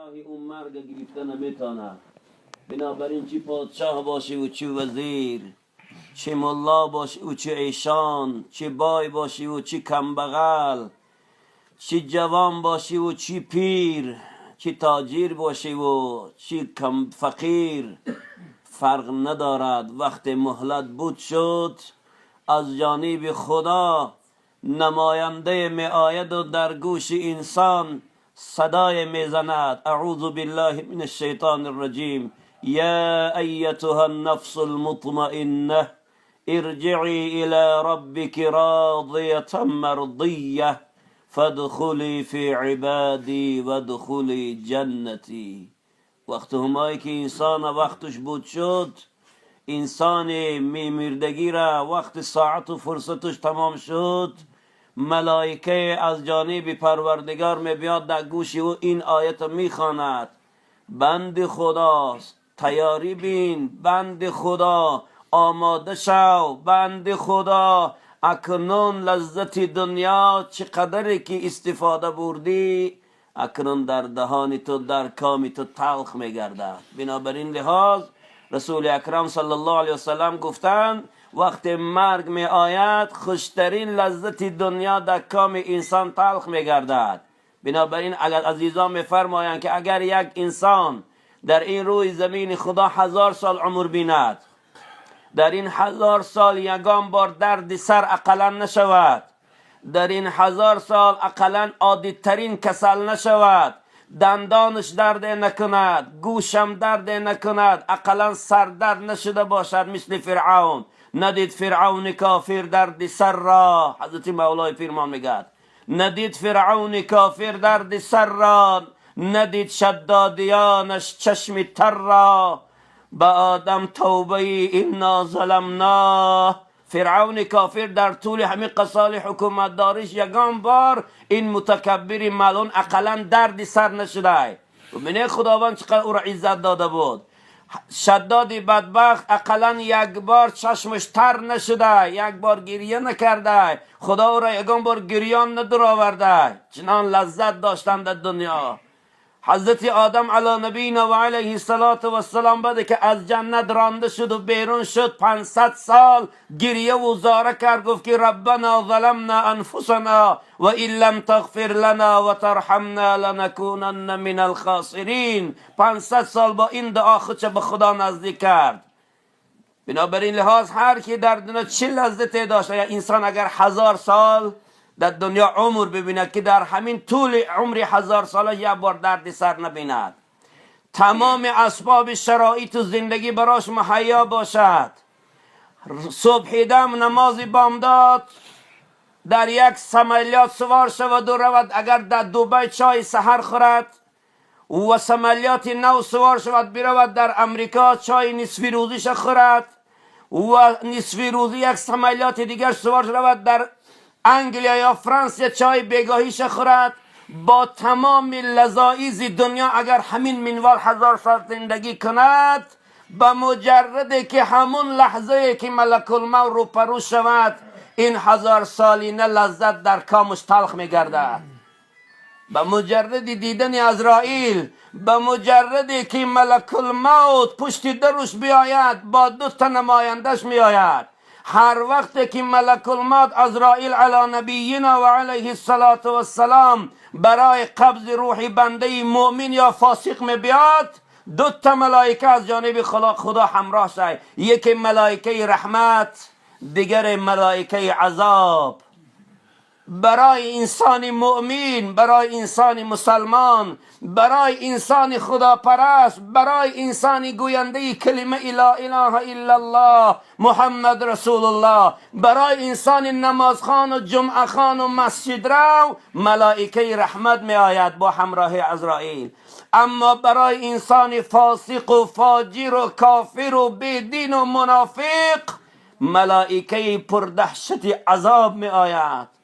роҳи он марг гирифта наметавонад. Бинобар ин чӣ подшоҳ бошӣ ва чӣ вазир, чӣ мулло бошӣ ва чӣ эшон, чӣ бой бошӣ ва чӣ камбағал, чӣ ҷавон бошӣ ва чӣ пир, чӣ тоҷир бошӣ ва чӣ кам фақир, фарқ надорад. Вақте муҳлат буд шуд, аз ҷониби Худо намоянда меояд ва дар гӯши инсон садое мезанад: أعوذ بالله من الشیطان الرجیم، یا ایتها النفس المطمئنة ارجعي إلى ربك راضية مرضية فادخلي في عبادي وادخلي جنتي. وقت که انسان وقتش بود شد، انسان میمیردگی را وقت ساعت و فرصتش تمام شد، ملائکه از جانب پروردگار میبیاد، در گوش او این آیت میخواند: بند خداست، تیاری بین، بند خدا، آماده شو، بند خدا، اکنون لذت دنیا چقدری که استفاده بردی، اکنون در دهان تو، در کام تو تلخ میگردد. بنابراین لحاظ رسول اکرم صلی الله علیه وسلم گفتند وقت مرگ می آید، خوشترین لذت دنیا در کام انسان تلخ می گردد. بنابراین اگر عزیزان میفرمایند که اگر یک انسان در این روی زمین خدا 1000 سال عمر بیند، در این 1000 سال یگان بار درد سر اقلا نشود، در این 1000 سال اقلا عادی ترین کسل نشود، دندانش درد نکند، گوشم درد نکند، اقلا سردرد نشده باشد، مثل فرعون، ندید فرعون کافر درد سر را. حضرت مولای پیرمان میگد ندید فرعون کافر درد سر را، ندید شدادیانش چشم تر را، به آدم توبه انا ظلمنا. فرعون کافر در طول همین سال حکومت داریش یگان بار این متکبر ملعون اقلا درد سر نشده. ببینه خداوند چقدر او را عزت داده بود. شداد بدبخت اقلا یک بار چشمش تر نشده، یک بار گریه نکرده، خدا او را یگان بار گریان ندر، چنان لذت داشتن در دنیا. حضرت آدم علی نبینا و علیه الصلاة و السلام بعد که از جنت رانده شد و بیرون شد، 500 سال گریه و زاره کرد، گفت که ربنا ظلمنا انفسنا و ان لم تغفر لنا و ترحمنا لنکونن من الخاسرین. 500 سال با این دعا خودش به خدا نزدیک کرد. بنابراین لحاظ هر کی در دنیا چه لذت داشته، انسان اگر 1000 سال در دنیا عمر ببیند که در همین طول عمر 1000 ساله یک بار درد سر نبیند، تمام اسباب شرایط زندگی براش مهیا باشد، صبح دم نماز بامداد در یک سملیات سوار شود و رود، اگر در دوبی چای سحر خورد و سملیات نو سوار شود برود، در امریکا چای نصف روزیش خورد و نصف روزی یک سملیات دیگر سوار شود، در انگلیا یا فرانسه چای بیگاهیش خورد، با تمام لذایز دنیا اگر همین منوال 1000 سال زندگی کند، به مجرد که همون لحظه که ملک الموت رو پرو شود، این 1000 سالینه لذت در کامش تلخ میگردد. به مجرد دیدن عزرائیل، به مجرد که ملک الموت پشت درش بیاید، با دو تا نمایندش میآید. هر وقت که ملک الموت عزرائیل علی نبینا و علیه الصلاة و السلام برای قبض روح بنده مؤمن یا فاسق می بیاد، دو تا ملائکه از جانب خدا همراه شای، یکی ملائکه رحمت، دیگر ملائکه عذاب. برای انسان مؤمن، برای انسان مسلمان، برای انسان خداپرست، برای انسان گوینده کلمه لا اله الا الله محمد رسول الله، برای انسان نمازخوان و جمعه خوان و مسجد رو، ملائکه رحمت می آید با همراه عزرائیل. اما برای انسان فاسق و فاجر و کافر و بیدین و منافق، ملائکه پردهشت عذاب می آید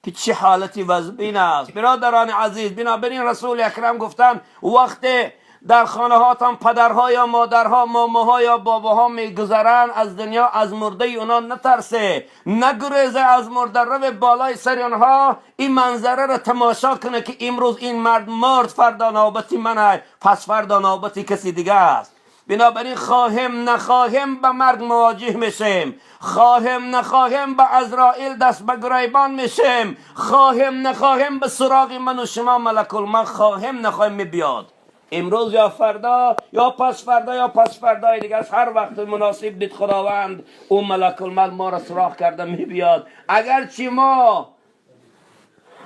که چه حالتی وزبین است. برادران عزیز، بنابراین رسول اکرم گفتن وقت در خانه هاتان پدرها یا مادرها، ماماها یا باباها میگذرن از دنیا، از مرده اونا نترسه، نگریزه از مرده. رو بالای سر آنها این منظره را تماشا کنه که امروز این مرد مرد، فردا نوبتی منه، پس فردا نوبتی کسی دیگه است. بنابراین خواهیم نخواهیم به مرگ مواجه میشیم، خواهیم نخواهیم به عزرائیل دست به گریبان میشیم، خواهیم نخواهیم به سراغ من و شما ملک الموت خواهیم نخواهیم میبیاد. امروز یا فردا یا پس فردا یا پس فردای دیگه است، هر وقت مناسب دید خداوند، او ملک الموت ما را سراغ کرده میبیاد. اگرچه ما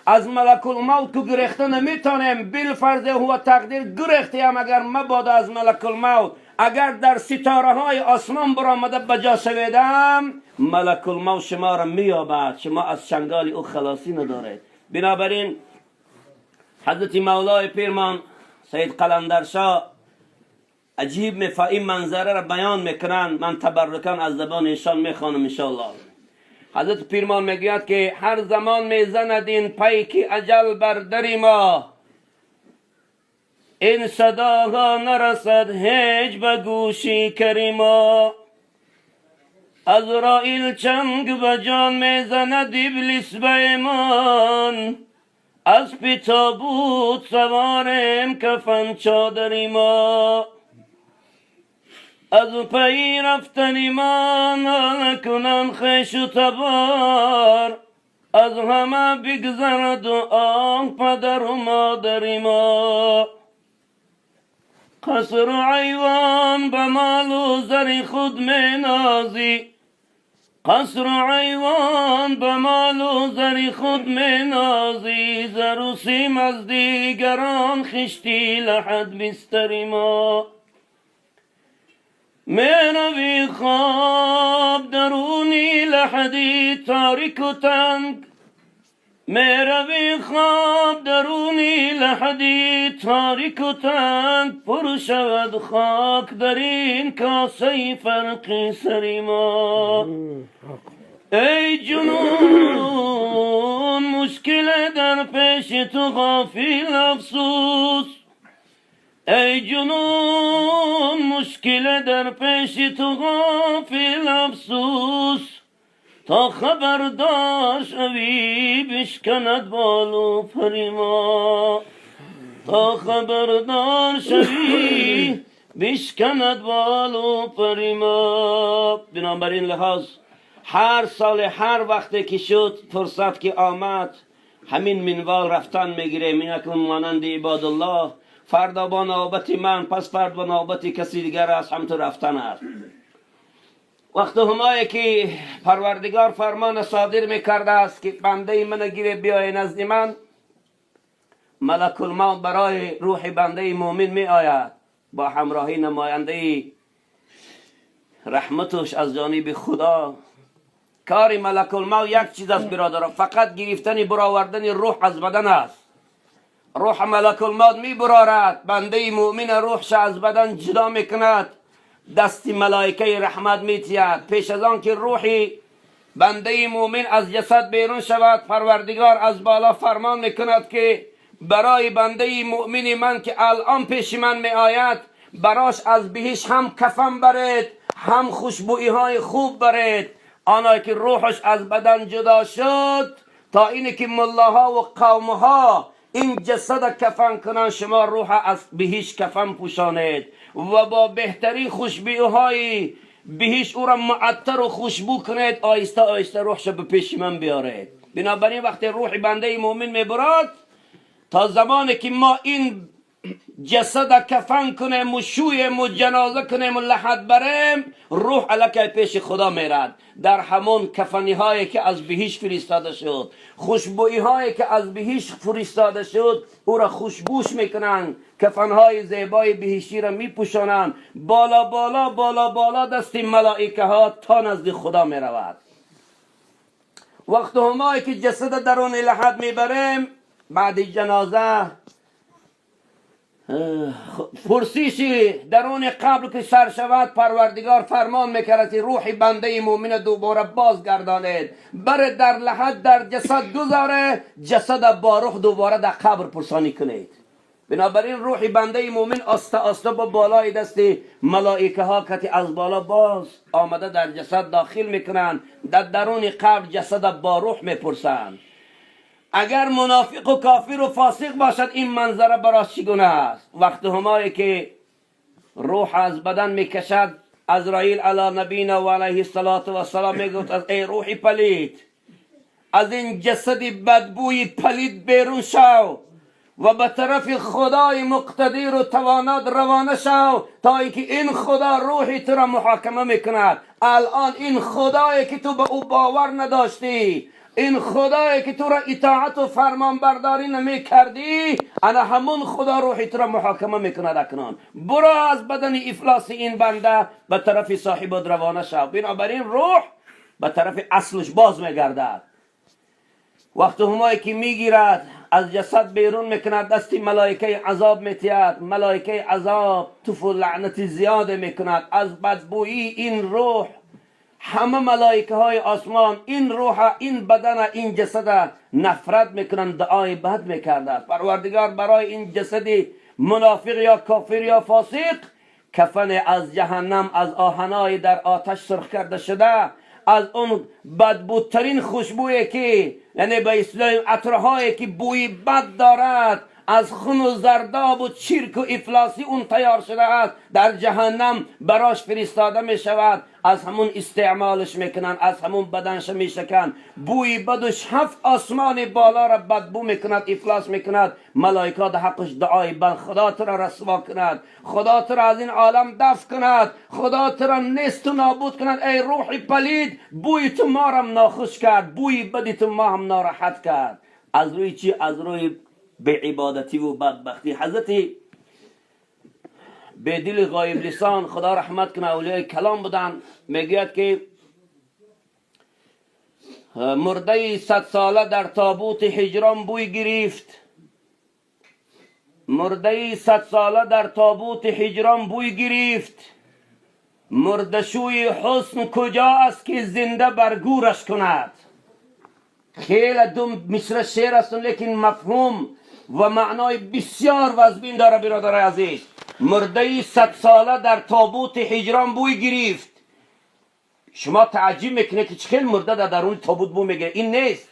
از ملک الموت که گریخته نمیتونیم، بالفرض هو تقدیر گریختیم، اگر مبادا از ملک الموت اگر در ستاره های آسمان برآمده بجا شویدم، ملک الموت شما را مییابد. شما از چنگال او خلاصی ندارید. بنابراین حضرت مولای پیرمان سید قلندرشاه عجیب این منظره را بیان میکنن. من تبرکا از زبان ایشان میخوانم انشاءالله. حضرت پیرمان میگوید که هر زمان میزند این پیک اجل بر در ما، این صداها نرسد هیچ به گوشی کریما. عزرائیل چنگ به جان میزند، ابلیس به ایمان، از پی تابوت سواریم کفن چادری ما. از پی رفتن ما ناله کنان خویش و تبار، از همه بگذرد و آه پدر و مادری ما. قصر و ایوان به مال و زر خود می نازی، قصر و ایوان به مال و زر خود می نازی، زر و سیم از دیگران خشتی لحد بستری ما. می خواب درونی لحدی تاریک و تنگ، می خواب درونی لحدی تاریک و تنگ، پر شود خاک در این کاسه فرقی سری ما. ای جنون مشکل در پیش تو غافل افسوس، ای جنون مشکل در پیش تو غافل افسوس، تا خبردار شوی بشکند بال و پری ما، تا خبردار شوی بشکند بال و پری ما. بنابراین لحاظ هر سال، هر وقتی که شد، فرصت که آمد، همین منوال رفتن میگیریم. اینک مانند عباد الله، فردا با نوبت من، پس فردا با نوبت کسی دیگر است، همطور رفتن است. وقت همایی که پروردگار فرمان صادر میکرده است که بنده من گیره بیای نزد من، ملک الموت برای روح بنده مؤمن می آید با همراهی نماینده رحمتش از جانب خدا. کار ملک الموت یک چیز است برادران، فقط گرفتن، برآوردن روح از بدن است. روح ملک الموت می برارد، بنده مؤمن روحش از بدن جدا میکند، دست ملائکه رحمت میتید. پیش از آن که روحی بنده مؤمن از جسد بیرون شود، پروردگار از بالا فرمان میکند که برای بنده مؤمن من که الان پیش من می آید، براش از بهشت هم کفن برید، هم خوشبویی های خوب برید. آنایی که روحش از بدن جدا شد، تا اینه که ملاها و قومها این جسد کفن کنن، شما روح از بهشت کفن پوشانید و با بهترین خوشبویی های بهشت او را معطر و خوشبو کنید. آهسته آهسته روحش به پیش من بیارید. بنابراین وقتی روح بنده مؤمن میبرد، تا زمانی که ما این جسد کفن کنیم و شویم و جنازه کنیم و لحد بریم، روح الکی پیش خدا میرد. در همون کفنی هایی که از بهشت فرستاده شد، خوشبویی هایی که از بهشت فرستاده شد، او را خوشبوش میکنند، کفن های زیبای بهشتی را میپوشانند، بالا بالا بالا بالا دست ملائکه ها تا نزد خدا میرود. وقت همایی که جسد درون لحد میبریم، بعد جنازه پرسیشی درون قبر که سر شود، پروردگار فرمان میکرد که روح بنده مؤمن دوباره بازگردانید، بر در لحد در جسد گذاره، جسد با روح دوباره در قبر پرسانی کنید. بنابراین روح بنده مؤمن آسته آسته با بالای دست ملائکه ها کتی از بالا باز آمده در جسد داخل میکنند. در درون قبر جسد با روح میپرسند. اگر منافق و کافر و فاسق باشد، این منظره براش چگونه است؟ وقت همایی که روح از بدن میکشد، عزرائیل علی نبینا و علیه الصلاة و السلام میگفت از ای روح پلید، از این جسد بدبوی پلید بیرون شو و به طرف خدای مقتدر و توانات روانه شو تا اینکه این خدا روحی تو را محاکمه میکند. الان این خدایی که تو به او باور نداشتی، این خدایی که تو را اطاعت و فرمان برداری نمی کردی، انا همون خدا روحی تو را محاکمه میکند. اکنون برو از بدن افلاس این بنده به طرف صاحب روانه شو. بنابراین روح به طرف اصلش باز میگردد. وقت همایی که میگیرد، از جسد بیرون میکند، دست ملائکه عذاب میتید. ملائکه عذاب تف و لعنت زیاد میکند از بدبویی این روح. همه ملائکه های آسمان این روح، این بدن، این جسد نفرت میکنند. دعای بد میکرده است: پروردگار، برای این جسد منافق یا کافر یا فاسق کفن از جهنم، از آهنای در آتش سرخ کرده شده، از اون بدبودترین خوشبویی که، یعنی به اصطلاح عطرهایی که بوی بد دارد، از خون و زرداب و چرک و افلاسی اون تیار شده است، در جهنم براش فرستاده می شود. از همون استعمالش میکنن، از همون بدنش میشکن. بوی بدش هفت آسمان بالا را بدبو میکند، افلاس میکند. ملائکه در حقش دعای بد: خدا تو را رسوا کند، خدا تو را از این عالم دفع کند، خدا تو را نیست و نابود کند. ای روح پلید، بوی تو ما را ناخوش کرد، بوی بدی تو ما هم ناراحت کرد. از روی چی؟ از روی بی عبادتی و بدبختی. حضرت بیدل غایب لسان، خدا رحمت کنه، اولیای کلام بودن، میگوید که مرده 100 ساله در تابوت هجران بوی گرفت، مرده 100 ساله در تابوت هجران بوی گرفت، مردشوی حسن کجا است که زنده بر گورش کند؟ خیلی دو مصرع شعر است، لیکن مفهوم و معنای بسیار وزبین داره. برادر عزیز، مرده 100 ساله در تابوت هجران بوی گرفت. شما تعجب میکنه که چخیل مرده در درون تابوت بو میگیره؟ این نیست.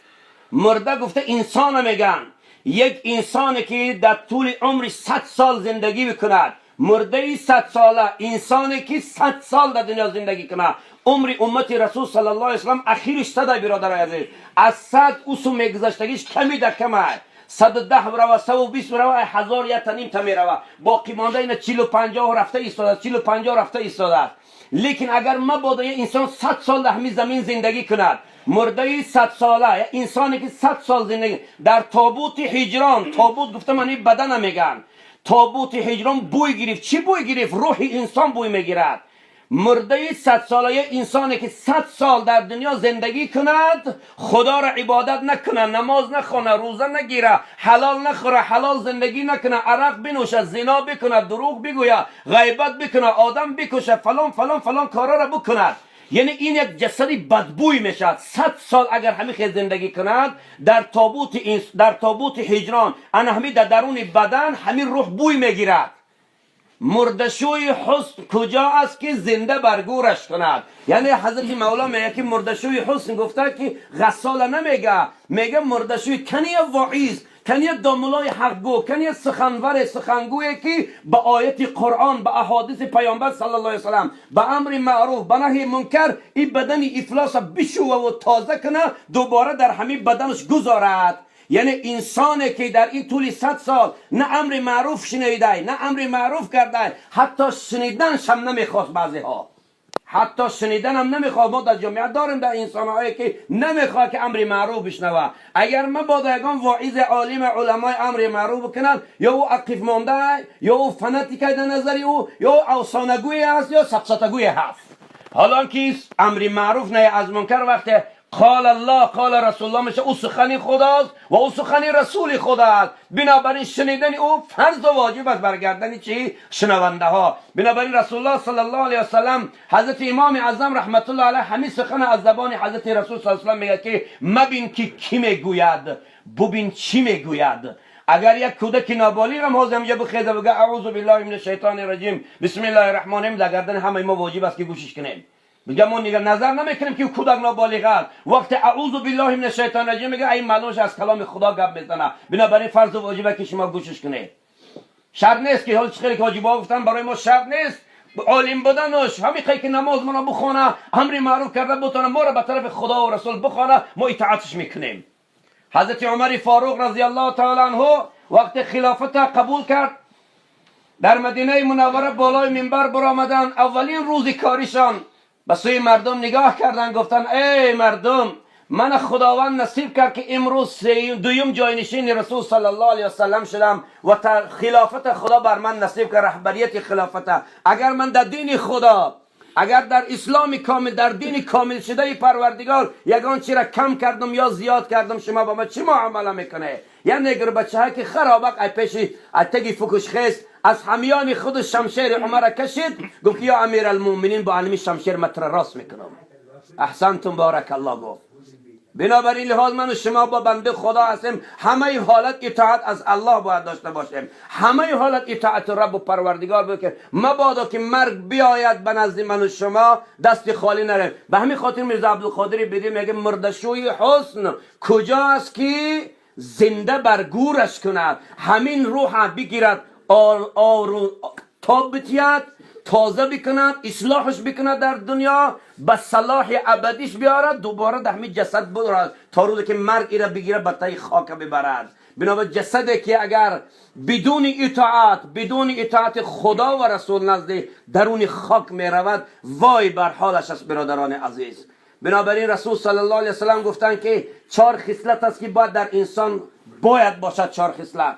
مرده گفته انسان میگن، یک انسان که در طول عمر 100 سال زندگی بکند. مرده 100 ساله انسانی که 100 سال در دنیا زندگی کنه. عمر امت رسول صلی الله علیه وسلم اخیرش 100. برادر عزیز، از 100 اوسو میگذشتگیش کمی در کمه، 110 روه، 120 روه، هزار یا تا نیم تا میروه. باقی مانده اینا 40 و 50 رفته ایستاده است، 40 و 50 رفته ایستاده است. لیکن اگر مبادا یه انسان 100 سال در همین زمین زندگی کند، مرده 100 ساله، یه انسانی که 100 سال زندگی در تابوت هجران، تابوت گفته من این بدن میگن، تابوت هجران بوی گرفت. چی بوی گرفت؟ روح انسان بوی میگیرد. مرده 100 ساله، یه انسانی که 100 سال در دنیا زندگی کند، خدا را عبادت نکنه، نماز نخونه، روزه نگیره، حلال نخوره، حلال زندگی نکنه، عرق بنوشه، زنا بکنه، دروغ بگویه، غیبت بکنه، آدم بکشه، فلان فلان فلان کارا را بکند، یعنی این یک جسد بدبوی میشد. 100 سال اگر همین خیل زندگی کند، در تابوت هجران، انا همین در درون بدن همین روح بوی میگیرد. مردشوی حسن کجا است که زنده بر گورش کند؟ یعنی حضرت مولا میگه که مردشوی حسن گفته که غساله نمیگه، میگه مردشوی کنی واعظ، کنی داملای حقگو، کنی سخنور، سخنگوی که به آیت قرآن، به احادیث پیامبر صلی الله علیه وسلم، به امر معروف، به نهی منکر، این بدن افلاس بشوه و تازه کنه، دوباره در همین بدنش گذارد. یعنی انسانی که در این طول 100 سال نه امر معروف شنیده، نه امر معروف کرده، حتی شنیدنش هم نمیخواست. بعضی ها حتی شنیدن هم نمیخواد. ما در جامعه داریم در انسان هایی که نمیخواد که امر معروف بشنوه. اگر مبادا یگان واعظ، عالم، علمای امر معروف بکنن، یا او عقب مانده، یا او فناتیک در نظر او، یا او افسانه‌گوی است یا سفسطه‌گوی هست. حالا که امر معروف نهی از منکر وقتی قال الله قال رسول الله میشه، او سخنی خداست و او سخنی رسول خدا است. بنابراین شنیدن او فرض و واجب است برگردن چی؟ شنونده ها. بنابراین رسول الله صلی الله علیه وسلم، حضرت امام اعظم رحمت الله علیه همین سخن از زبان حضرت رسول صلی الله علیه وسلم میگه که مبین که کی میگوید، ببین چی میگوید. اگر یک کودک نابالغ هم حاضر اینجا بخیزه بگه اعوذ بالله من الشیطان الرجیم، بسم الله الرحمن الرحیم، در گردن همه ما واجب است که گوشش کنیم. میگه ما نگه نظر نمیکنیم که کودک نابالغ است. وقتی اعوذ بالله من الشیطان الرجیم میگه، این معلومش از کلام خدا گپ میزنه. بنابراین فرض و واجبه که شما گوشش کنید. شرط نیست که حالا چه که حاجی گفتن، برای ما شرط نیست عالم بودنش. همین که نماز ما بخونه، امر معروف کرده بتونه، ما را به طرف خدا و رسول بخونه، ما اطاعتش میکنیم. حضرت عمر فاروق رضی الله تعالی عنه وقت خلافت قبول کرد، در مدینه منوره بالای منبر برآمدن. اولین روز کاریشان به سوی مردم نگاه کردن، گفتن ای مردم، من خداوند نصیب کرد که امروز دویم جاینشین رسول صلی الله علیه وسلم شدم و خلافت خدا بر من نصیب کرد، رهبریت خلافت. اگر من در دین خدا، اگر در اسلام کامل، در دین کامل شده پروردگار یگان چی را کم کردم یا زیاد کردم، شما با ما چی معامله میکنه؟ یعنی اگر بچه که خرابک ای پیشی اتگی فکش خیست، از همیان خود شمشیر عمر کشید، گفت یا امیر المؤمنین، با انمی شمشیر مه تره راست میکنم. احسنتم، بارک الله گفت. بنابراین لحاظ من و شما با بنده خدا هستیم. همه حالت اطاعت از الله باید داشته باشیم. همه حالت اطاعت رب و پروردگار بود که مبادا که مرگ بیاید به نزد من و شما، دست خالی نره. به همین خاطر میرزا عبدالقادر بیدل میگه مردشوی حسن کجاست که زنده بر گورش کند. همین روح بگیرد، آر آر تاب بتید، تازه بکند، اصلاحش بکند، در دنیا به صلاح ابدیش بیارد، دوباره در همین جسد برد تا روزی که مرگ ایره بگیره، به تای خاک ببرد. بنابر جسدی که اگر بدون اطاعت خدا و رسول نزد درون خاک می رود، وای بر حالش است برادران عزیز. بنابراین رسول صلی الله علیه وسلم گفتند که چهار خصلت است که باید در انسان باید باشد. چهار خصلت.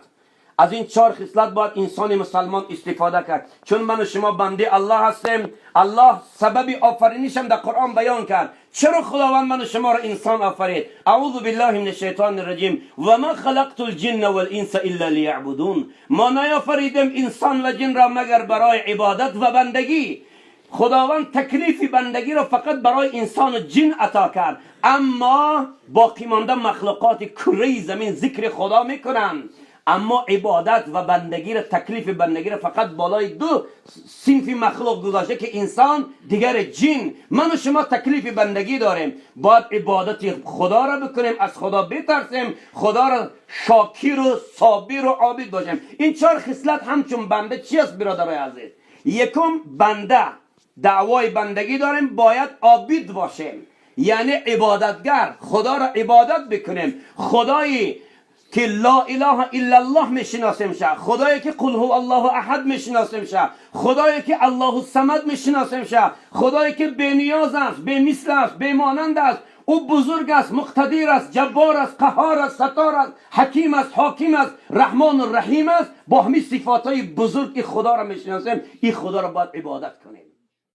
از این چهار خصلت باید انسان مسلمان استفاده کرد، چون من و شما بنده الله هستیم. الله سبب آفرینش هم در قرآن بیان کرد. چرا خداوند من و شما را انسان آفرید؟ اعوذ بالله من الشیطان الرجیم، و ما خلقت الجن والانس الا لیعبدون. ما نیافریدیم انسان و جن را مگر برای عبادت و بندگی. خداوند تکلیف بندگی را فقط برای انسان و جن عطا کرد، اما باقی مانده مخلوقات کره زمین ذکر خدا میکنند، اما عبادت و بندگی را، تکلیف بندگی را فقط بالای دو صنف مخلوق گذاشته که انسان، دیگر جن. من و شما تکلیف بندگی داریم. باید عبادت خدا را بکنیم، از خدا بترسیم، خدا را شاکر و صابر و عابد باشیم. این چهار خصلت همچون بنده چی است برادرای عزیز؟ یکم، بنده دعوای بندگی داریم، باید عابد باشیم، یعنی عبادتگر. خدا را عبادت بکنیم. خدایی که لا اله الا الله میشناسیم شه، خدایی که قل هو الله احد میشناسیم شه، خدایی که الله الصمد میشناسیم شه، خدایی که بینیاز است، بی مثل است، بی مانند است. او بزرگ است، مقتدر است، جبار است، قهار است، ستار است، حکیم است، حاکم است، رحمان و رحیم است. با همین صفات های بزرگ خدا را میشناسیم. این خدا را باید عبادت کنیم.